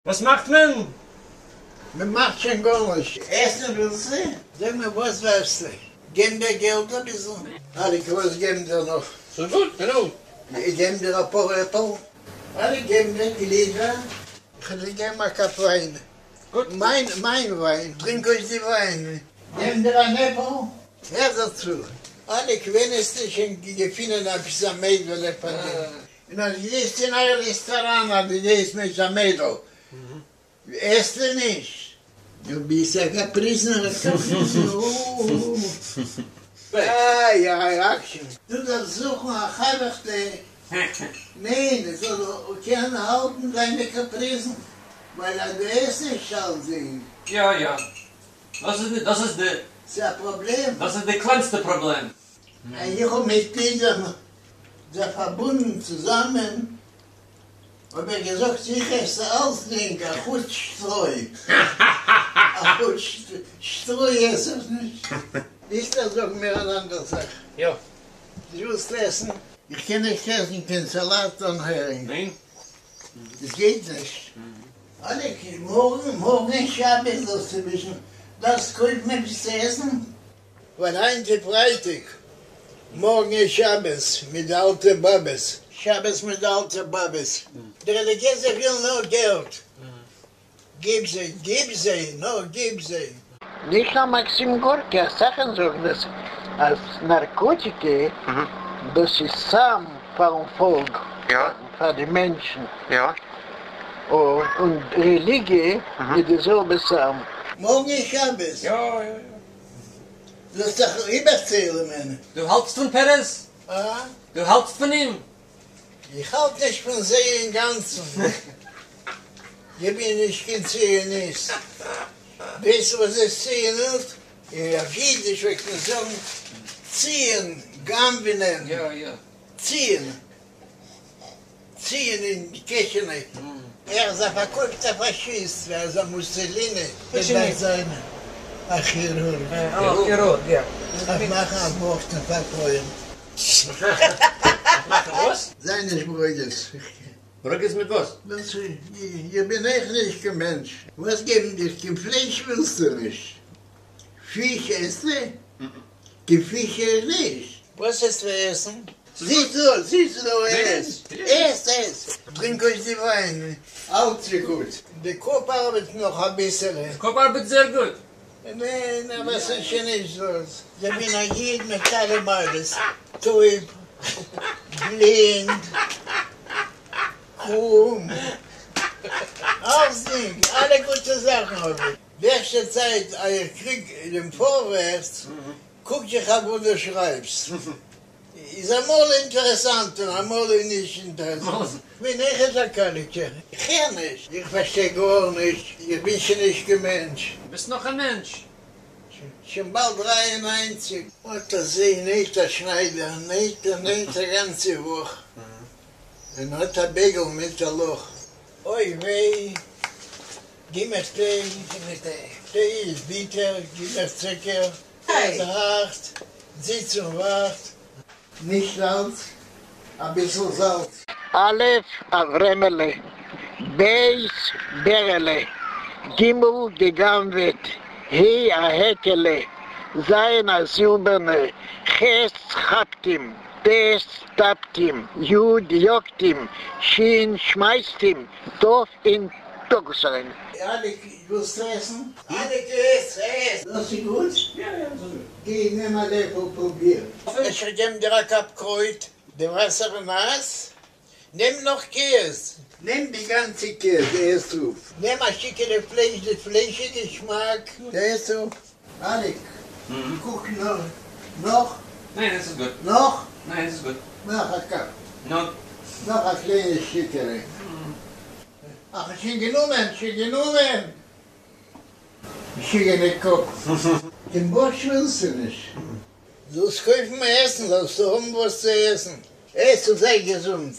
וואס מאכט מען? מען מאכט שוין גארנישט. עסן ווילסטו? זאג מיר וואס ווילסטו? געבן דיר געלט אביסל? אליק וואס געבן דיר נאך? ס'איז גוט, גענוג. געבן דיר אפאר עפל? אליק געבן דיר גליווער? כ'וועל דיר געבן א קאפ וויין. גוט. מיין מיין וויין. טרינק אויס די וויין. געבן דיר אן עפל? הער זיך צו, אליק ווען עסטו שוין געפינען עפעס א מיידעלע פאר דיר? און אז דו גייסט אין א רעסטאראן אז דו גייסט מיט א מיידל עסטו נישט? דו ביסט א קאפריזנער א קאפריזנער אוו. איי איי אקשן. דו דארפסט זוכן א חבר'טע, ניין, עס זאל קענען האלטן דיינע קאפריזן, ווייל אז דו עסט נישט אלצדינג. יא יא, דאס איז דאס איז די. ס'איז א פראבלעם. דאס איז די קלענסטע פראבלעם. איך האב מיט אידן זיך פארבונדן צוזאמען, האב איך געזאגט איך עס אלצדינג אחוץ שטרוי, אחוץ שטרוי עס איך נישט. איצטער זאג מיר אן אנדער זאך. יא. דו ווילסט עסן? איך קען נישט עסן קיין סאלאט אן הערינג. ניין? עס גייט נישט. אליק, מארגן, מארגן איז שבת זאלסטו וויסן, דארפסט קויפן עפעס צו עסן. ווייל היינט איז פרייטאג, מארגן איז שבת מיט די אלטע באבעס. שבת מיט די אלטע באבעס. די רעליגיעזע ווילן נאר געלט. גיב זיי, גיב זיי, נאר גיב זיי. נישט נאר מאקסים גורקי, אסאך זאגן דאס אז נארקאטיקע דאס איז סם פארן פאלק, פאר די מענטשן, און רעליגיע איז די זעלבע סם. מארגן איז שבת. יא יא יא. זאלסט זיך איבערצעלעמען. דו האלטסט פון פערעז? אה? דו האלטסט פון אים? איך האלט נישט פון זיי אינגאנצן. איך בין נישט קיין ציוניסט. ווייסט וואס איז ציונות? אויף אידיש פלעגט מען זאגן ציען, גנב'נען, ציען. ציען אין די קעשענע. ער איז א פארקויפטער פאשיסט, ער איז א מוסעלינע. ער דארף זיין א כירורג. דארף מאכן א ווארט און פארפוילן. מאכן וואס? זיי נישט ברוגז. ברוגז מיט וואס? איך בין אויך נישט קיין מענטש. וואס געבן דיר? קיין פלייש ווילסטו נישט? פיש עסטו? קיין פיש אויך נישט? וואס עסטו עסן? זיץ דא, זיץ דא, עס, עס, עס, טרינק אויס די וויין, אלץ איז גוט. די קאפ ארבעט נאך אביסעלע. די קאפ ארבעט זייער גוט. ניין, אבער ס'איז שוין נישט דאס. איך בין א איד מיט אלע מעלות, טויב, בלינד, קרום, אלצדינג, אלע גוטע זאכן האב איך. די ערשטע צייט אז איך קריג דעם פארווערטס, קוק איך אויף וואס דו שרייבסט. איז אמאל אינטערעסאנט און אמאל איז נישט אינטערעסאנט. כ'בין אויכעט א קאליקער. איך הער נישט. איך פארשטיי גארנישט. איך בין שוין נישט קיין מענטש. ביסט נאך א מענטש. שוין באלד 93. אט אזוי נייט א שניידער, נייט און נייט א גאנצע וואך, און האט א בייגל מיט א לאך. אוי וויי, גיב מיך טיי, טיי איז ביטער, גיב מיך צוקער. איז הארט, זיץ און ווארט. נישט אלץ, אביסל זאלץ. א' אברעמעלע, ב' בערעלע, ג' געגנבעט, ה' א העקעלע, ז' א זילבערנע, ח' כאפט אים, ט' טאפט אים, י' יאגט אים, ש' שמייסט אים, ת' אין תוקוס אריין. אליק, ווילסט עסן? אליק, עס, עס! דאס איז גוט? יא, יא, דאס איז גוט. גיי נעם א לעפל פרוביר. אפשר געבן דיר א קאפ קרויט, די וואסער איז נאס, נעם נאך קעז. נעם די גאנצע קעז, עס אויף. נעם א שטיקעלע פלייש, די פלייש איז געשמאק, עס אויף. אליק, קוק נאך, נאך. ניין, עס איז גוט. נאך? ניין, עס איז גוט. נאך א קאפ. נו. נאך א קליינע שטיקעלע. אך, שוין גענומען, שוין גענומען! משוגענע קאפ. קיין בארשט ווילסטו נישט? זאלסט קויפן עסן, זאלסטו האבן וואס צו עסן. עס און זיי געזונט.